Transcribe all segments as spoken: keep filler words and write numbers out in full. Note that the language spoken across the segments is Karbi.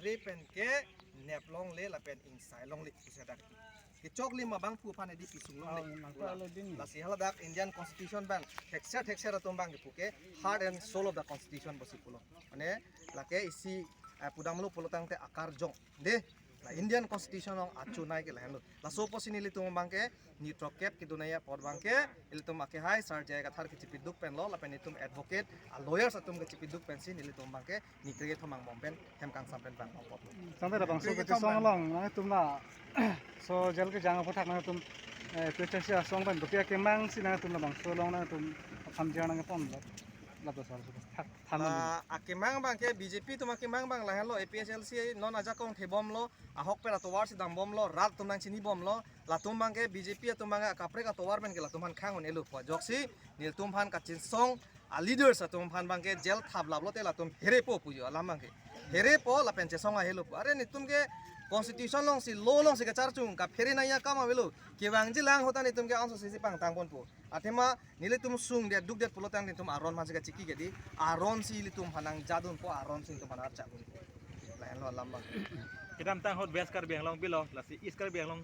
Re pen ke nep longle lapen ingsai longle pusi dak. Kechoklim abang pu aphan edi pisung longle. Oh, nangkok alo ding. Lasi haladak Indian Constitution abang thekser thekser atum abang kepu ke heart and soul of the Constitution pusi pulo. Mane lake isi, eh, pudamlo pulo tangte akarjong. De, la Indian Constitution along achunai ke lahenlo. Laso pusi nelitum abang ke ni trokep kedunai apor abang ke ilitum ake hai Sir J I Kathar kechipiduk penlo lapen itum advocate a lawyers atum kechipiduk pensi nelitum abang ke ni kre thomang bom pen hem kangsam pen bang apot. Tangte labangso kre kechisong thomang along nangtum la so jail kejang aphuthak nangtum, eh, pe chasi asong pen dokia kemang si nangtum labangso along nangtum aphan jar nangpon lo. Lato sar thak than. La akemang abang ke B J P atum akemang abang lahenlo, A P H L C non ajakong thebomlo, ahok pen atovar si dambomlo, rat atum nangchinibomlo, latum abang ke B J P atum abang ke akaprek atovar pen ke latum aphan khang un-elo pu ajoksi nelitum aphan kachingsong a leaders atum aphan abang ke jail thaplaplo te latum herepo pujo alam abang ke. Herepo lapen chesong ahelo pu. Are netum ke Constitution alongsi, law alongsi kacharchung, kaphere nangji akam avelo. Kevangji lang ahut ta netum ke anso sisi pangtang ponpo. Athema nelitum sungdet dukdet pulo tang netum aron aphansi kachiki ke di. Aron si ilitum aphan nangjadunpo, aron si ilitum aphan archadunpo. Lahenlo alam abang. Kedamtang ahut West Karbi Anglong bilo, lasi East Karbi Anglong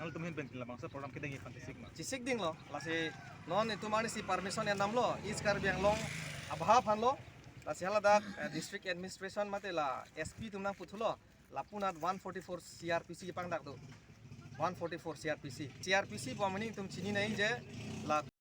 nangtum ahin pen labangso program kedengji aphan chesik ma? Chesik dinglo, lasi non itum arnisi permission endamlo, East Karbi Anglong abha aphanlo, lasi haladak, eh, district administration mate la S P atum nangputhulo, lapunat one forty-four C R P C pangdak do, one forty-four C R P C. C R P C pu ameaning itum chininai je, la